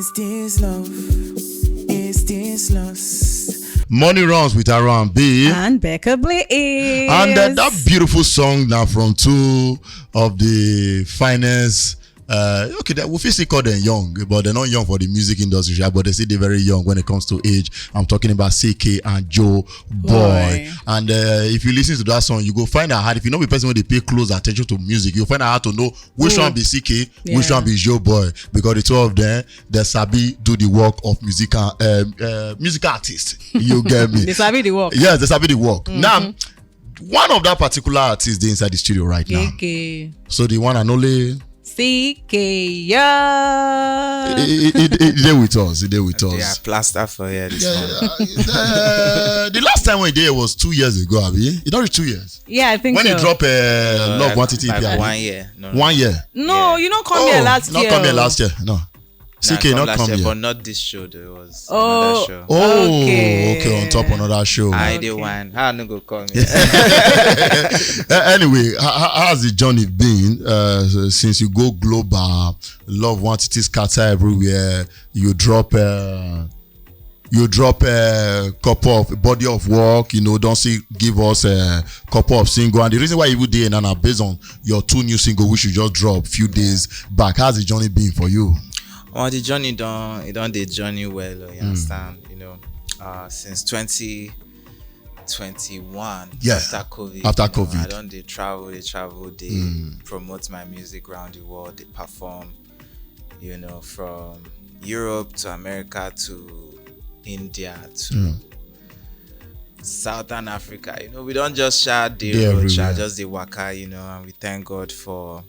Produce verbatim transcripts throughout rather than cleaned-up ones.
Is this love? Is this lust? Money runs with R and B. And Becca Blaze. And uh, that beautiful song now from two of the finest. Uh, okay, that we fit still call them young, but they're not young for the music industry, sha, but they still they're very young when it comes to age. I'm talking about C K and Joe Boy. Boy. And uh, if you listen to that song, you go find out hard. If you know the person when they pay close attention to music, you find out how to know which Who? One be C K, which Yeah. One be Joe Boy, because the two of them they sabi do the work of musical um, uh, musical artists. You get me? They sabi the work. Yes, they sabi the work. Now, one of that particular artist they inside the studio right now. K K. So the one and only C K, yeah. he, he, he, he dey with us. He dey with They are us. plaster for here this morning. Uh, the last time we did was two years ago, abi? It don't reach two years. Yeah, I think When so. he dropped uh, Love Like- One T T like P. One year. No. One year. No, you don't come here Oh, last not year. come here Oh. Last year. No. Nah, C K come not last come year, here. But not this show. There was Oh. another show. Oh, Okay. okay. On top another show. I Okay. did one. How no go call me? Uh, anyway, how, how- how's the journey been uh, since you go global? Love One T T scatter everywhere. You drop. Uh, you drop a couple of body of work, you know, don't see give us a couple of single. And the reason why you did now based on your two new single which you just dropped few days back. How's the journey been for you? Well, the journey done. It done the journey well. You understand? You know, uh, since twenty twenty-one, Yeah, after COVID. after you know, COVID. I don't they travel, they travel, they Mm. promote my music around the world. They perform, you know, from Europe to America to India to Mm. Southern Africa. You know, we don't just share the Dey road, share everywhere. Just the waka. You know, and we thank God for,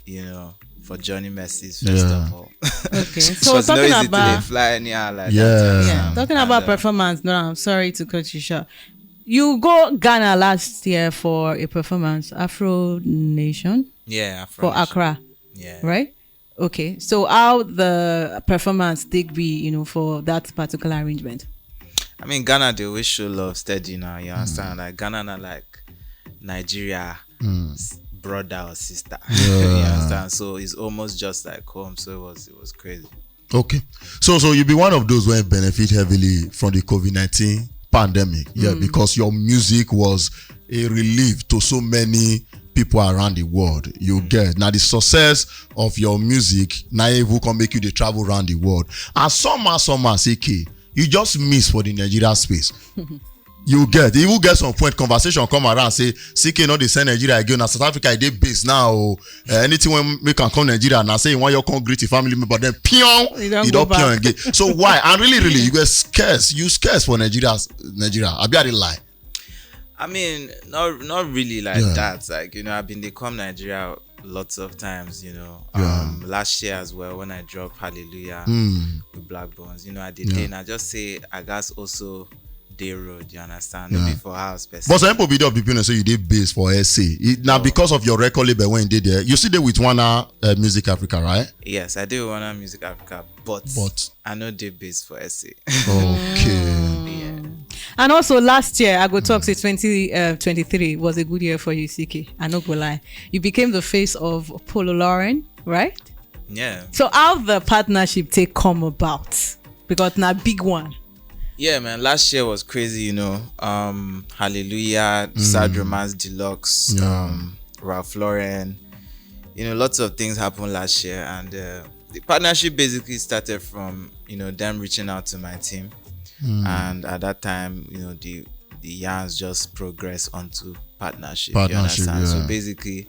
you know, for Johnny Mercies first Yeah. of all. Okay. So Because no talking easy to about dey fly anyhow like Yeah. that. Yeah, talking And, about uh, performance, no, I'm sorry to cut you short. You go Ghana last year for a performance, Afro Nation Yeah, for Afro Nation. Accra, Yeah. Right? Okay. So how the performance take be, you know, for that particular arrangement? I mean, Ghana they always show love steady now. You understand? Like Ghana, na like Nigeria, s- brother or sister. You understand? So it's almost just like home. So it was it was crazy. Okay. So so you be one of those who benefit heavily from the COVID nineteen pandemic. Yeah, because your music was a relief to so many people around the world. You get now the success of your music now even can make you the travel around the world. And somehow, somehow, C K, you just miss for the Nigeria space. You get, you will get some point conversation come around say C K no dey send Nigeria again. Na South Africa e dey base now. Oh. Uh, anything when make am come Nigeria, na say you want your come greet your family member, then pion, You don you go don pion back. Again. So why? And really, really, you get scarce, you scarce for Nigeria. Nigeria, I be the lie. I mean, not not really like Yeah. that. Like you know, I've been they come Nigeria lots of times. You know, Yeah. um, last year as well when I dropped Hallelujah Mm. with Black Bones. You know, I did Yeah. then I just say I guess also day road. You understand? No Yeah. be for house person. But some people be there of the opinion say you dey base for S A. It, now Oh. Because of your record label when you did there, you see there with one uh, uh, Music Africa, right? Yes, I do wanna Music Africa, but, But I know they base for S A. okay. Yeah. And also last year, I go talk say twenty twenty-three was a good year for you, C K. I no go lie. You became the face of Polo Lauren, right? Yeah. So how the partnership take come about? Because na big one. Yeah, man. Last year was crazy, you know. Um, Hallelujah, Sad Romance Deluxe, Yeah. um, Ralph Lauren. You know, lots of things happened last year, and uh, the partnership basically started from you know them reaching out to my team, and at that time, you know the the yarns just progressed onto partnership. Partnership, you understand? So yeah. Basically,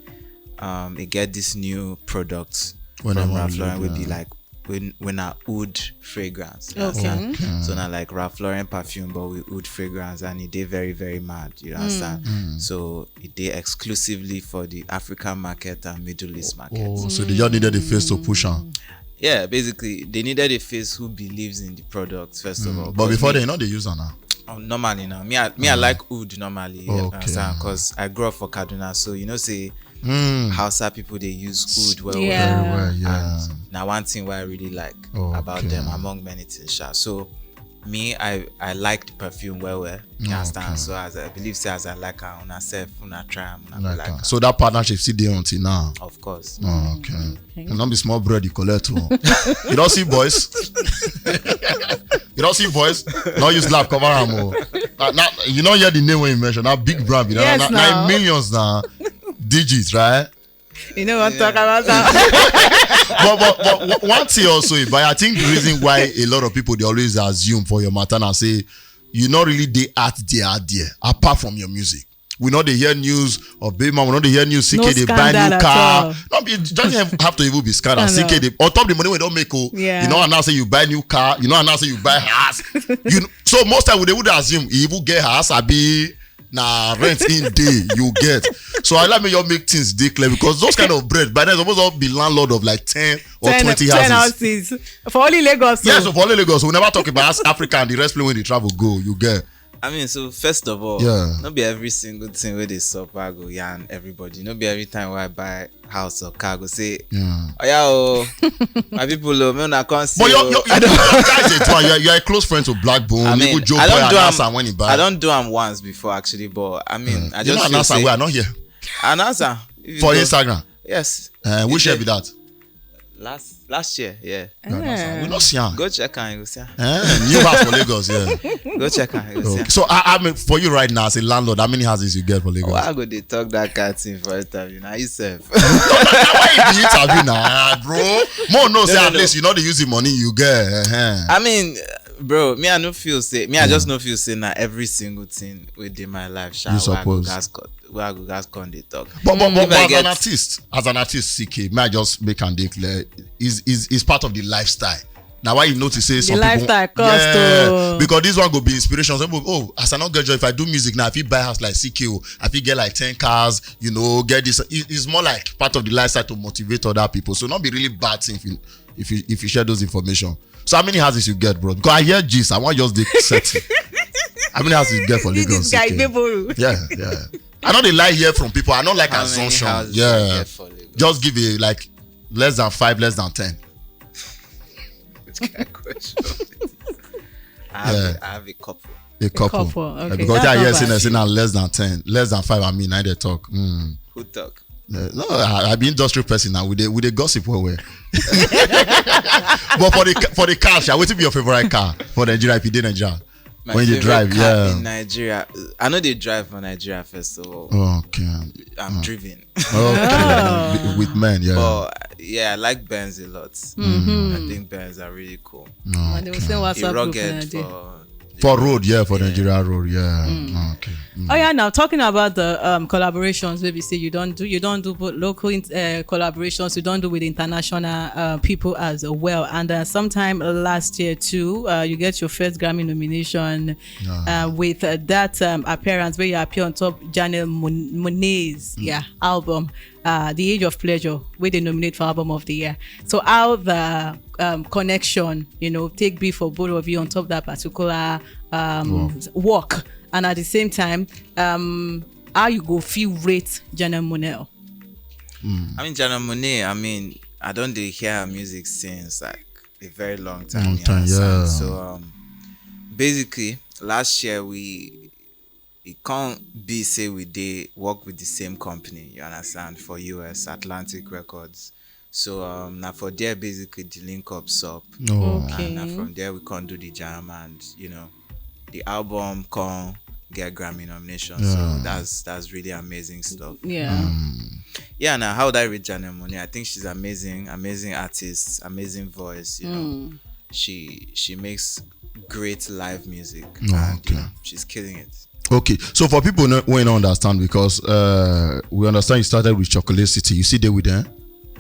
um, it get this new product When from I Ralph want Lauren to will do be that. Like when when I would fragrance. You Okay. understand? Okay. So now like Ralph Lauren perfume, but we would fragrance, and it they very very mad. You understand? So it they exclusively for the African market and Middle East market. Oh, so they just needed the face to push on. Yeah, basically they needed a face who believes in the product first of all. But 'Cause before me- they, you know they use am now. Oh, normally now, me I, me I like wood normally. You Okay. understand? Because I grew up for Kaduna, so you know say Mm. Hausa people they use wood well. Yeah. Well. Very well, yeah. And now one thing why I really like Oh, about okay. Them among many things, sha. So Me, I I like the perfume well well. You Oh, understand? Okay. So as I believe say as I like am, una sef una try am, una go Like, like uh, am. So that partnership still dey until now. Of course. Oh, okay. Okay. You don't be small bread you collect. Oh. You don't see boys. You don't see boys. No use laugh cover am. Oh. Now, now, you don't hear the name when you mention. Now big brand. You know, Yes, now, now. Nine millions now. Digits, right? You know what I'm talking about? That. But, but, but w- one thing also, but I think the reason why a lot of people they always assume for your matter and say you not really dey out there, out there, apart from your music. We know they hear news of baby mama, we know they hear news, C K No they buy scandal new at car. All. No, it doesn't have to even be scandal. Scandal. C K they on top the money we don't make. Oh, Yeah. You know, and now say you buy new car, you know, and now say you buy house. You know, so most time they would assume he even get house, I be na rent in day you get. So I like me you make things dey clear because those kind of bread by then supposed to be landlord of like ten or Ten, twenty ten houses. Houses. For only Lagos. Yes, So. So for only Lagos, we never talk about Africa and the rest place when they travel go. You get. I mean, so first of all, Yeah. Not be every single thing where they sup I go yarn everybody. Not be every time where I buy house or car go say, Yeah. oh yeah, oh, my people, oh, me una come see. But you're, Oh." you're, you're, you're, you're, you're a close friend to Black Bone. I You mean, go Joe I Boy don't do and am. Asa when he buy. I don't do am once before actually, but I mean, I You just know, feel announce am say- where I not here Announce am. If you for go- Instagram. Yes. Uh, which You year be that? Last last year, yeah. You announce am. Eh. We not see am. Go check am, you go see am. Eh, new house for Lagos, yeah. Go check am, you go see Okay. am. So I, I mean, for you right now as a landlord, how many houses you get for Lagos? Why I go dey talk that kind thing for interview? Now you sef. Why you be interview now, bro? More no, say no, at no. Least you know they use the money you get. Uh-huh. I mean, bro, me I no feel say me I just no feel say na every single thing within my life. Sha, You where I go suppose. gas co- where I go gas con dey talk. But but, but, If but I as get- an artist, as an artist, C K, may I just make and declare is is is part of the lifestyle. Now why you notice say some The people, lifestyle cost yeah, oh. Because this one go be inspiration. Some people, oh, as I not get joy, if I do music now, if you buy house like C K O, I fit get like ten cars, you know, get this. It- It's more like part of the lifestyle to motivate other people. So not be really bad thing if you if you if you share those information. So how many houses you get, bro? Because I hear gist. I want just the setting. How many houses you get for This Lagos? guy C K? dey borrow. Yeah, yeah. I know they lie here from people. I don't like How many assumption. houses I Yeah. get for Lagos? Just give it like less than five, less than ten. Which kind of question? I have, Yeah. a, I have a couple. A couple. couple, Uh, okay. Because That's I not hear bad. saying, saying less than ten, less than five. I mean, I dey talk. Mm. Who talk? Uh, no, I, I be industry person now. We dey we dey gossip well well. But for the ca- for the car, sha, wetin be your favorite car for Nigeria? If you dey Nigeria, My when you favorite drive, car yeah. In Nigeria, I know they drive for Nigeria first of all. Oh, okay. I'm driven. Okay. With men, yeah. But yeah, I like Benz a lot. Mm-hmm. I think Benz are really cool. Oh, And they will okay. send A WhatsApp group rugged for that day. For For road, yeah, for Nigeria road, yeah. Okay. Mm. Oh yeah, now talking about the um, collaborations, maybe say you don't do you don't do both local in, uh, collaborations, you don't do with international uh, people as well. And uh, sometime last year too, uh, you get your first Grammy nomination uh, with uh, that um, appearance where you appear on top Janelle Mon- Monáe's yeah album, uh, The Age of Pleasure, where they nominate for album of the year. So how the um, connection, you know, take be for both of you on top of that particular um, work, and at the same time, um, how you go feel rate Janelle Monáe? I mean, Janelle Monáe, I mean, I don't dey hear her music since like a very long time. Long You time, understand? Yeah. So um, basically, last year we it can't be say we dey work with the same company. You understand? For U S Atlantic Records. So um, now for there basically the link up sup. Oh. Okay. And na from there we can do the jam, and you know the album can get Grammy nomination. So Yeah. that's that's really amazing stuff. Yeah. Yeah, now how would I rate Janelle Monáe? I think she's amazing, amazing artist, amazing voice. You know, she she makes great live music. Oh, And, you okay. know, she's killing it. Okay, so for people no- wey no understand, because uh, we understand you started with Chocolate City, you still dey with them?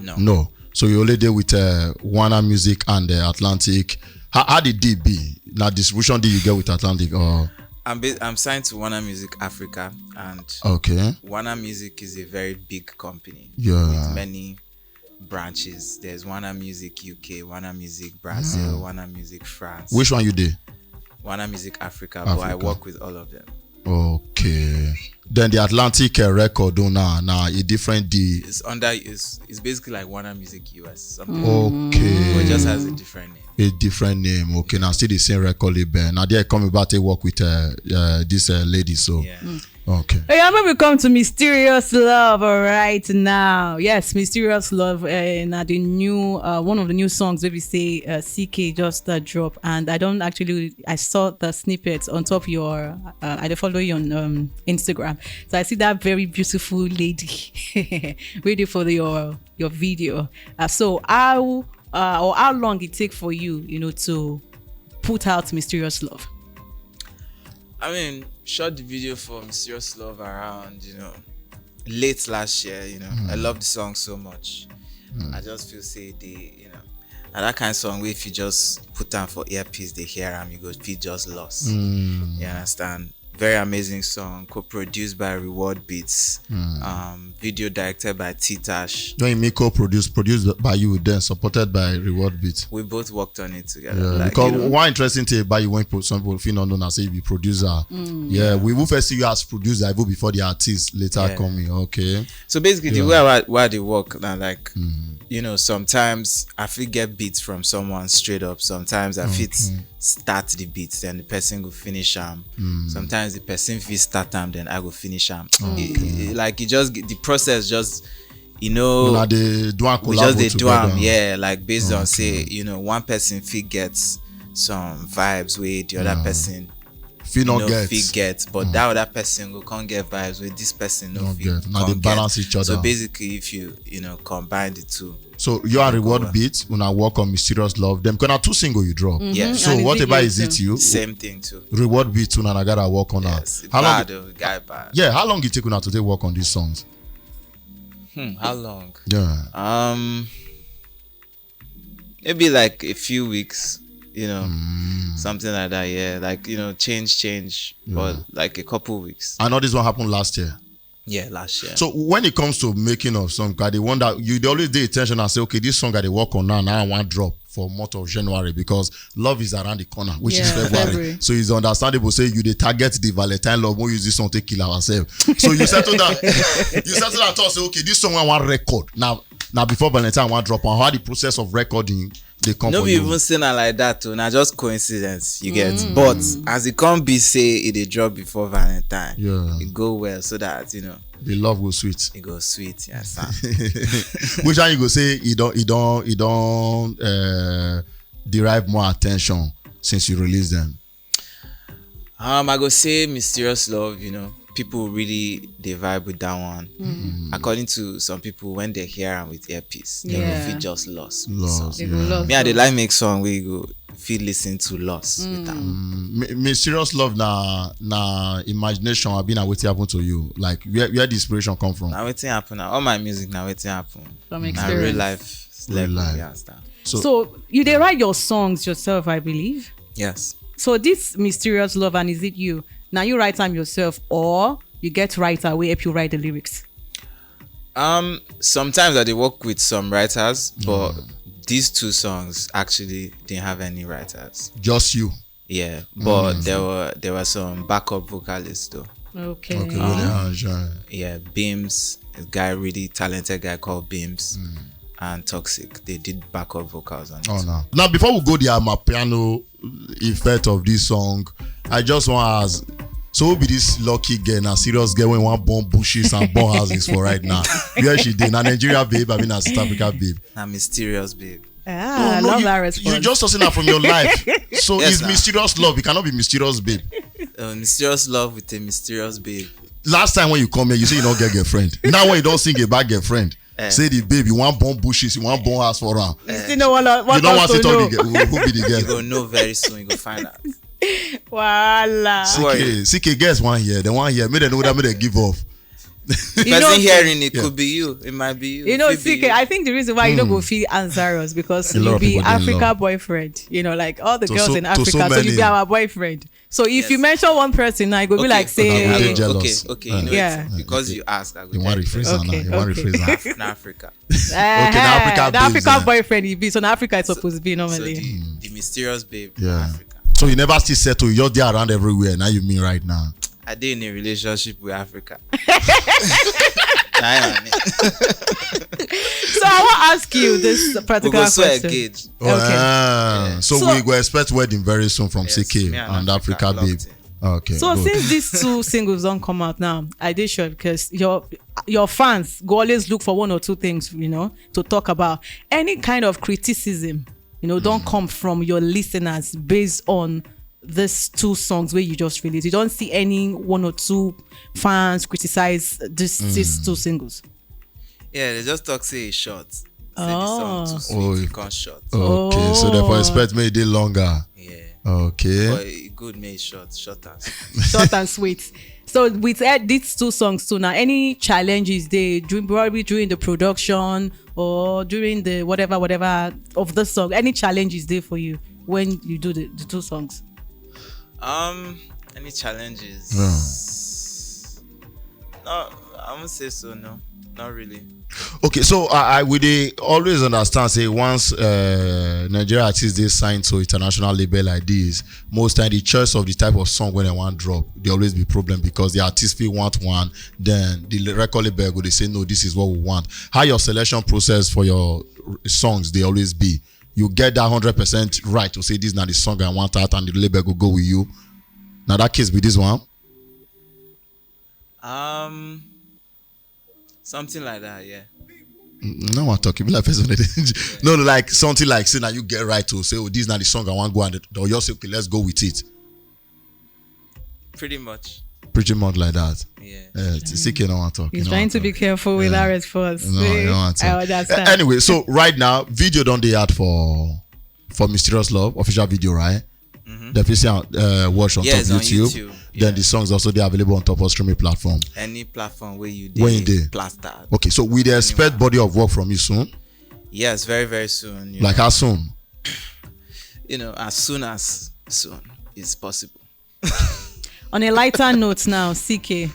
No. No. So you only dey with uh, Warner Music and uh, Atlantic. How, how the deal be? Now distribution deal you get with Atlantic or I'm ba- I'm signed to Warner Music Africa, and okay? Warner Music is a very big company Yeah. with many branches. There's Warner Music U K, Warner Music Brazil, Warner Music France, Which one you dey? Warner Music Africa, but I Africa. Work with all of them. Okay. Okay. Then the Atlantic uh, record do now now a different D. It's under. It's, it's basically like Warner Music U S. Something. Okay. But it just has a different name. A different name. Okay, now still the same record label. Now they come about to work with uh, uh, this uh, lady. So Yeah. Okay. Hey, I'm gonna come to Mysterious Love right now. Yes, Mysterious Love, uh, now the new uh, one of the new songs that we say uh, C K just uh, drop, and I don't actually I saw the snippets on top your uh, I follow you on um, Instagram, so I see that very beautiful lady waiting for your your video. Uh, so how uh, or how long it take for you, you know, to put out Mysterious Love? I mean, shot the video for Mysterious Love around, you know, late last year. You know, I love the song so much. I just feel say the, you know, and that kind of song where if you just put down for earpiece, they hear am, you go feel just lost. You understand? Very amazing song, co-produced by Reward Beats. Um, video directed by T-Tash. When you make co-produce, produced by you, then supported by Reward Beat. We both worked on it together. Yeah, Like, because you know, one interesting thing about you when pro- some people feel not known as say you be producer. Yeah, we will first see you as producer even before the artist later Yeah. coming. Okay. So basically, the Yeah. way I, why they work now, like, you know, sometimes I fit get beats from someone straight up. Sometimes I fit start the beats, then the person go finish am. Sometimes the person fit start am, then I go finish am. It- it- like it just the process just you know Una dey do am we collabo just dey do together. am, yeah, like based on say, you know, one person fit get some vibes where the other person Fit not no get. fit get, but that other person go come get vibes where this person no Not fit get. Now come they balance each other. So basically, if you you know combine the two, So you are Reward Well. Beat, una work on Mysterious Love. Them gonna two single you drop. Yeah. So And what is it about you is it too? you? Same thing too. Reward Beat, una gotta work on Yes, that. How long? Bad, oh, guy bad. Yeah, how long it take una to take work on these songs? Hmm, how long? Yeah. Um, maybe like a few weeks, you know, Mm. something like that. Yeah, like you know, change, change, but like a couple weeks. I know this one happened last year. Yeah, last year. So when it comes to making of song, I dey wonder, you dey always dey attention and say, okay, this song I dey work on now, now I want drop for month of January because love is around the corner, which is Yeah, February. February. So it's understandable. Say you dey target the Valentine love. We use this song to kill ourselves. So you settle down. You settle down and talk say, okay, this song I want record now. Now before Valentine, I want drop. And how the process of recording they come No for be you. Even say na like that too. Na just coincidence, you get. But as it come be say it dey drop before Valentine, Yeah. it go well so that you know The love will sweet. it go sweet. You understand? Which one you go say you don't, you don't, you don't uh, derive more attention since you release them? Um, I go say Mysterious Love. You know, people really dey vibe with that one. According to some people, when they hear am with earpiece, they Yeah. go feel just lost. with the Lost, song. They go yeah. lost. Me, I dey like make song where you go feel listen to lost with am. Mm, my, my serious love na na imagination. I been waiting happen to you. Like where where the inspiration come from? Now wetin happen now? All my music now wetin happen. From Na experience. Real life. Real Level, life. You understand? So, So you dey write your songs yourself, I believe. Yes. So this Mysterious Love and Is It You? Now you write them yourself, or you get writer wey help you write the lyrics? Um, sometimes I dey work with some writers, but these two songs actually didn't have any writers. just you. Yeah, but there were there were some backup vocalists though. Okay. Okay, well, yeah, sure. Yeah, Beams, a guy really talented guy called Beams, and Toxic. They did backup vocals on it. Oh no. Now before we go the Amapiano effect of this song, I just want to ask. So who be this lucky girl, now serious girl when one born bushes and born houses for right now? Where she dey? Na Nigeria babe, I mean na South Africa babe. Na Mysterious Babe. Ah, I No, no, love you, that response. You just talking that from your life. So Yes, it's na. Mysterious love. It cannot be Mysterious babe. Uh, mysterious love with a mysterious babe. Last time when you come here, you say you don't get girlfriend. Now when you don't sing about girlfriend, Eh. say the babe, you want born bushes, you want born house for her. You still know what, what You don't else want to to tell know. the girl who, who be the You girl. Go know very soon. You go find out. Voila. Who are you? C K, C K, guess one here, then one here. Make them know that, make them give off. You know, Person hearing it Yeah. could be you. It might be you. You It know, could be C K, you. I think the reason why you don't go feel answers because A lot you of be people dey in Africa love. boyfriend. You know, like all the To girls so- in to so Africa, so, you many. be our boyfriend. So if Yes. you mention one person now, you go be Okay, like, say, okay, They okay, jealous. okay, okay. You know, Yeah. it's because you asked. I go You want tell rephrase you. now. Okay, You want okay. rephrase now. In Africa. Eh, Okay, na Africa the babes, African eh. boyfriend you be. So now Africa is supposed to be So normally. the, the mysterious babe. Yeah. Africa. So you never still settle. You're there around everywhere. Now you mean right now. I dey in a relationship with Africa. So I want to ask you this practical question. Engage. Okay. Wow. So, so we go expect wedding very soon from yes, C K and, and Africa, Africa Babe. Okay. So good. Since These two singles don't come out now, I did sure because your your fans go always look for one or two things, you know, to talk about. Any kind of criticism, you know, don't come from your listeners based on these two songs where you just released. You don't see any one or two fans criticize this mm. these two singles. Yeah, they just talk say it's short. Say oh. The song too sweet, oh, it can't short. Okay, oh. So therefore expect me a day longer. Yeah. Okay. But it good me short, short and short and sweet. So with uh, these two songs too now, any challenges they during probably during the production or during the whatever whatever of the song, any challenges there for you when you do the, the two songs? Um, any challenges? Yeah. No, I won't say so. No, not really. Okay, so I, I would they always understand say once uh, Nigeria artists they sign to international label like this, most time the choice of the type of song when I want drop, they always be problem because the artist fee want one, then the record label go they say no, this is what we want. How your selection process for your songs they always be? You get that hundred percent right to say this is not the song I want out, and the label go go with you. Now that case be this one. Um, something like that, yeah. No one talking. Be like person. No, like something like say now you get right to say, oh, this is not the song I want go and or you say, okay, let's go with it. Pretty much. Pretty much like that. Yeah. Yeah, it's C K no one talk. He's trying to be careful with our response. No, no one talk. I understand. Anyway, so right now, video don't they out for for Mysterious Love official video, right? Mm-hmm. The official uh, watch on yes, top of YouTube. On YouTube. Yeah. Then the songs also they available on top of streaming platform. Any platform where you did when you did plastered. Okay, so we they expect body of work from you soon. Yes, very very soon. Like know. How soon? You know, as soon as soon is possible. On a lighter note now, C K,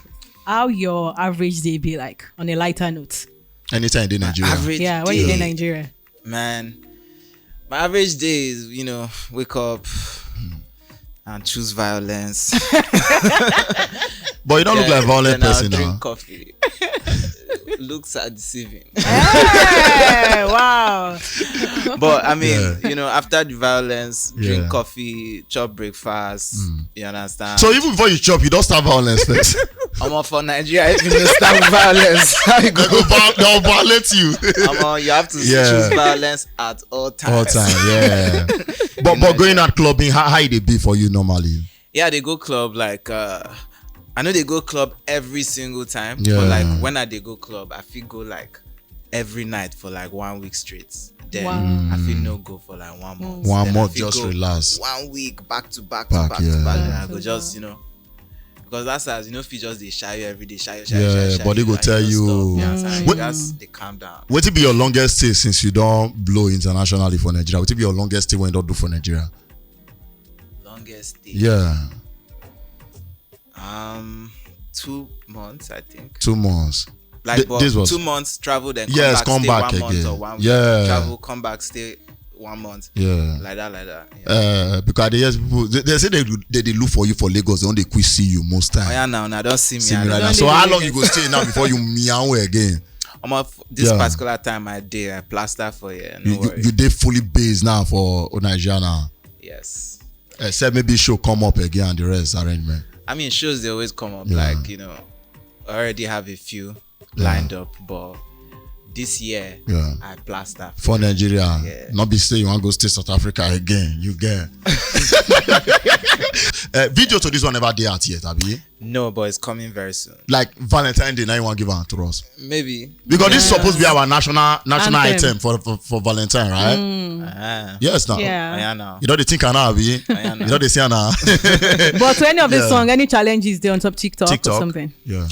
how your average day be like? On a lighter note. Anytime in Nigeria. Average yeah, when you in Nigeria. Man, my average day is, you know, wake up and choose violence. But you don't yeah, look like a violent person now. Coffee. Looks are deceiving. Hey, wow. But I mean, yeah. You know, after the violence, drink yeah. Coffee, chop breakfast. Mm. You understand? So even before you chop, you don't start violence first. I'm for Nigeria. If you start violence, I go. They'll violate you. I'm on. You have to yeah. Choose violence at all times. All time, yeah. But but going out clubbing, how how they be for you normally? Yeah, they go club like uh I know they go club every single time. Yeah. But like when I they go club, I feel go like every night for like one week straight. Then wow. I feel no go for like one month. One then month just relax. One week back to back to back, back yeah. To back. Then I go just, you know, because that's as you know, if you just they shy you every day, shy you, shy you, yeah, shy, shy, body go tell you. Stop, yeah, mm. Just they calm down. What will be your longest stay since you don't blow internationally for Nigeria? What will be your longest stay when you don't do for Nigeria? Longest stay. Yeah. Um, two months, I think. Two months. Like, Th- but this was two months travel, then come yes, back, come stay back one again. Month or one week. Yeah. Travel, come back, stay one month. Yeah. Like that, like that. Yeah. Uh, because they yes, people they, they say they they, they look for you for Lagos. They only quick see you most time. Oh yeah, now now don't see me. See me right now. So how long you go stay now before you meow again? I'm a, this yeah. Particular time I did, I plaster for you. No you, you, you did fully based now for Nigeria now. Yes. Except maybe show come up again and the rest arrangement. I mean, shows they always come up. Yeah. Like, you know, I already have a few yeah. Lined up, but this year yeah. I plaster for Nigeria. Yeah. Not be say you want to go stay South Africa again. You get uh, video to this one never day out yet, Abby. No, but it's coming very soon. Like Valentine Day, now you want to give out to us? Maybe because yeah. This is supposed to be our national national anthem, item for, for, for Valentine, right? Mm. Uh-huh. Yes, now. Yeah. I know. You know the thing can now be. You know the thing now. But to any of the yeah. Song, any challenges there on top TikTok, TikTok or something? Yeah.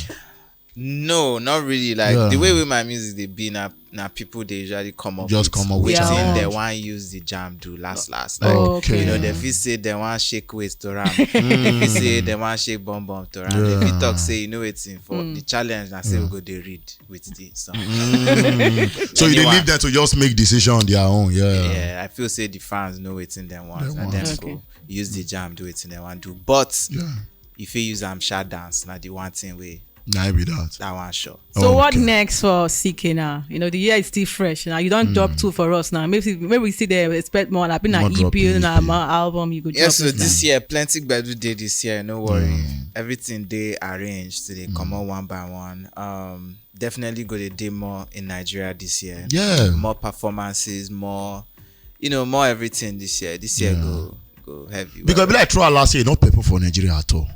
No, not really. Like yeah. The way with my music they be now, now people they usually come up just with come up with yeah. They want use the jam do last last. Like, okay. You know, they feel say they want shake waist to ram. Mm. They feel say they want shake bomb bomb to ram. Yeah. They feel talk say you know it's in for mm. The challenge. I say mm. We go they read with the song. Mm. So you they leave them to just make decision on their own. Yeah. Yeah, I feel say the fans know it's in them ones and then okay. Go use the jam do it in their one do. But yeah. you fit use am sha dance, na the one thing wey Na be that. that one sure. So what Okay. Next for C K now? You know, the year is still fresh now. You don't drop two for us now. Maybe maybe we still dey expect more. Like been More an drop E P, in na E P. more album you go drop. Yeah, so This this time. Year plenty gbedu dey this year. No worry, everything dey arranged, so they come out one by one. Um, definitely go to dey more in Nigeria this year. Yeah. More performances, more, you know, more everything this year. This year Yeah. go go heavy. Because well. Be like throughout last year, not people for Nigeria at all.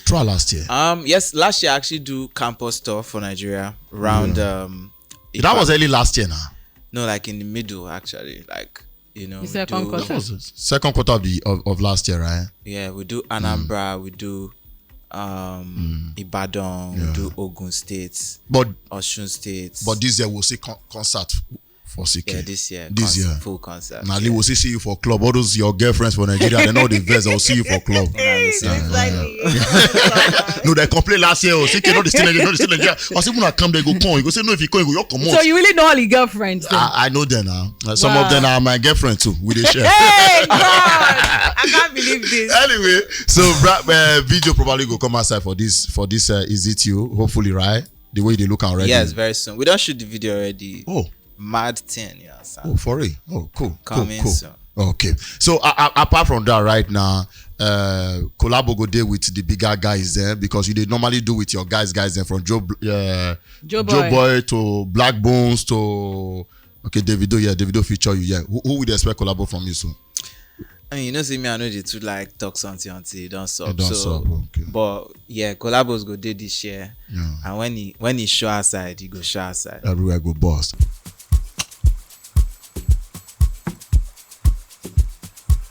Throughout last year. Um, yes, last year I actually do campus tour for Nigeria around um. That was early last year now. No, like in the middle actually, like you know, The we second do- quarter. That was the second quarter of the of, of last year, right? Yeah, we do Anambra, we do um Ibadan, we Yeah. do Ogun State, But Osun State. but this year we'll see con- concert for C K. Yeah, this year. This concert, year. Full concert. Now they will see, see you for club. All those your girlfriends for Nigeria, they know the vest. They'll see you for club. Yeah, Hey, this year. it's like me. No, they complain last year. Oh, C K, no, they still Nigeria, no, they still Nigeria. Or see when I come, they go come. You go say no, if you come, you go, you come So you really know all the girlfriends? Then? I, I know them now. Uh, some Wow. of them are my girlfriend too. We dey share. Hey God, I can't believe this. Anyway, so Bra- uh, video probably go come outside for this for this. Uh, is it you? Hopefully, right? The way they look already. Yes, very soon. We don't shoot the video already. Oh, Mad ten, yeah, sir. oh, for real. Oh, cool. Coming cool, cool. Soon. Okay. So uh, uh, apart from that, right now, uh, collabo go dey with the bigger guys there because you dey normally do with your guys, guys there from Joe, Bl- uh, Joe Joe Boy. Boy to Black Bones to okay Davido. Yeah, Davido feature you. Yeah, who, who would expect collabo from you soon? I mean, you know, see me, I know they too like talk something until it don't stop. It don't so, stop, okay. But yeah, collabos go dey this year. Yeah. And when he when he show aside, he go show aside. Everywhere go bust.